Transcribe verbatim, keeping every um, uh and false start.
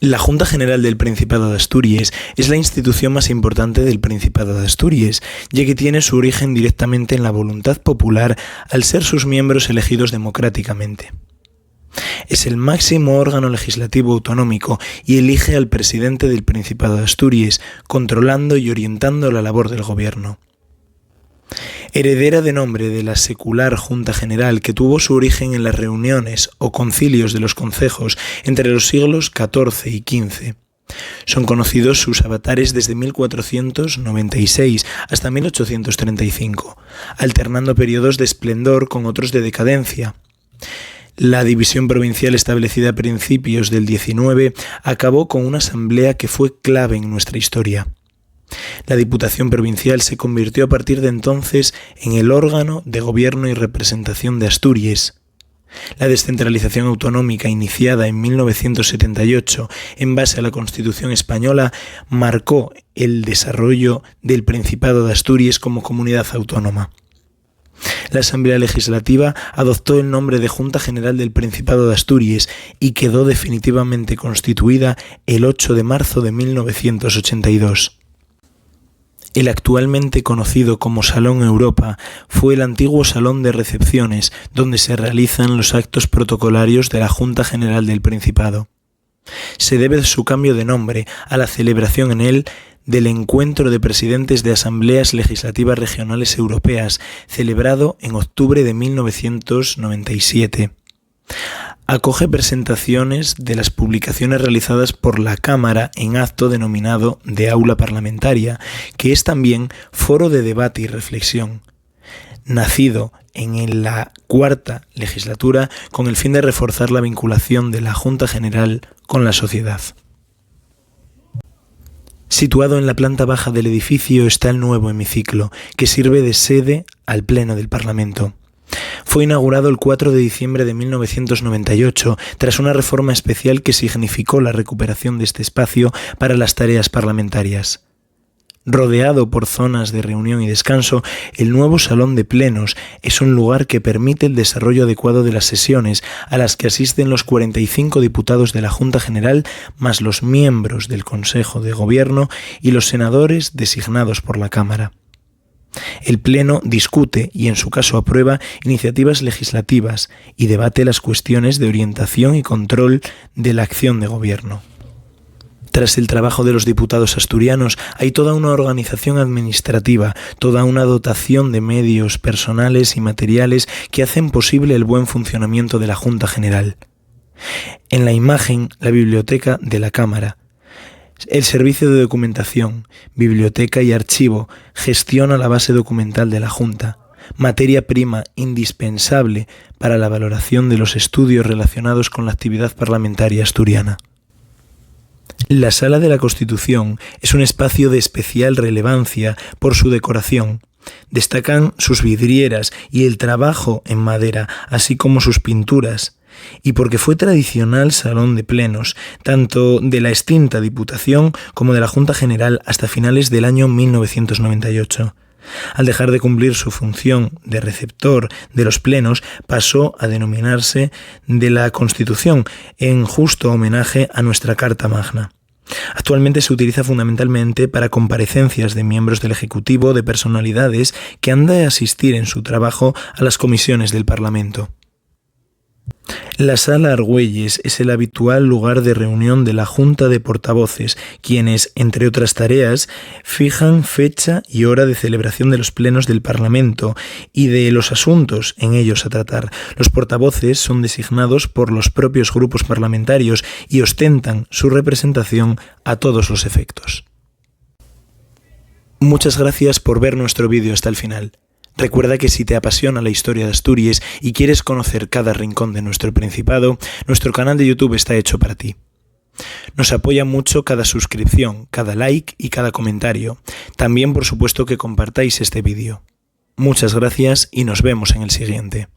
La Junta General del Principado d'Asturies es la institución más importante del Principado d'Asturies, ya que tiene su origen directamente en la voluntad popular al ser sus miembros elegidos democráticamente. Es el máximo órgano legislativo autonómico y elige al presidente del Principado d'Asturies, controlando y orientando la labor del gobierno. Heredera de nombre de la secular Junta General que tuvo su origen en las reuniones o concilios de los concejos entre los siglos catorce y quince. Son conocidos sus avatares desde mil cuatrocientos noventa y seis hasta mil ochocientos treinta y cinco, alternando periodos de esplendor con otros de decadencia. La división provincial establecida a principios del diecinueve acabó con una asamblea que fue clave en nuestra historia. La Diputación Provincial se convirtió a partir de entonces en el órgano de gobierno y representación de Asturies. La descentralización autonómica iniciada en mil novecientos setenta y ocho en base a la Constitución española marcó el desarrollo del Principado de Asturies como comunidad autónoma. La Asamblea Legislativa adoptó el nombre de Junta General del Principado de Asturies y quedó definitivamente constituida el ocho de marzo de mil novecientos ochenta y dos. El actualmente conocido como Salón Europa fue el antiguo salón de recepciones donde se realizan los actos protocolarios de la Junta General del Principado. Se debe su cambio de nombre a la celebración en él del Encuentro de Presidentes de Asambleas Legislativas Regionales Europeas, celebrado en octubre de mil novecientos noventa y siete. Acoge presentaciones de las publicaciones realizadas por la Cámara en acto denominado de aula parlamentaria, que es también foro de debate y reflexión, nacido en la cuarta legislatura con el fin de reforzar la vinculación de la Junta General con la sociedad. Situado en la planta baja del edificio está el nuevo hemiciclo, que sirve de sede al Pleno del Parlamento. Fue inaugurado el cuatro de diciembre de mil novecientos noventa y ocho, tras una reforma especial que significó la recuperación de este espacio para las tareas parlamentarias. Rodeado por zonas de reunión y descanso, el nuevo salón de plenos es un lugar que permite el desarrollo adecuado de las sesiones, a las que asisten los cuarenta y cinco diputados de la Junta General, más los miembros del Consejo de Gobierno y los senadores designados por la Cámara. El Pleno discute y, en su caso, aprueba iniciativas legislativas y debate las cuestiones de orientación y control de la acción de gobierno. Tras el trabajo de los diputados asturianos, hay toda una organización administrativa, toda una dotación de medios personales y materiales que hacen posible el buen funcionamiento de la Junta General. En la imagen, la biblioteca de la Cámara. El servicio de documentación, biblioteca y archivo gestiona la base documental de la Junta, materia prima indispensable para la valoración de los estudios relacionados con la actividad parlamentaria asturiana. La Sala de la Constitución es un espacio de especial relevancia por su decoración. Destacan sus vidrieras y el trabajo en madera, así como sus pinturas, y porque fue tradicional salón de plenos, tanto de la extinta Diputación como de la Junta General hasta finales del año mil novecientos noventa y ocho. Al dejar de cumplir su función de receptor de los plenos, pasó a denominarse de la Constitución, en justo homenaje a nuestra Carta Magna. Actualmente se utiliza fundamentalmente para comparecencias de miembros del Ejecutivo, de personalidades que han de asistir en su trabajo a las comisiones del Parlamento. La Sala Argüelles es el habitual lugar de reunión de la Junta de Portavoces, quienes, entre otras tareas, fijan fecha y hora de celebración de los plenos del Parlamento y de los asuntos en ellos a tratar. Los portavoces son designados por los propios grupos parlamentarios y ostentan su representación a todos los efectos. Muchas gracias por ver nuestro vídeo hasta el final. Recuerda que si te apasiona la historia de Asturias y quieres conocer cada rincón de nuestro principado, nuestro canal de YouTube está hecho para ti. Nos apoya mucho cada suscripción, cada like y cada comentario. También, por supuesto, que compartáis este vídeo. Muchas gracias y nos vemos en el siguiente.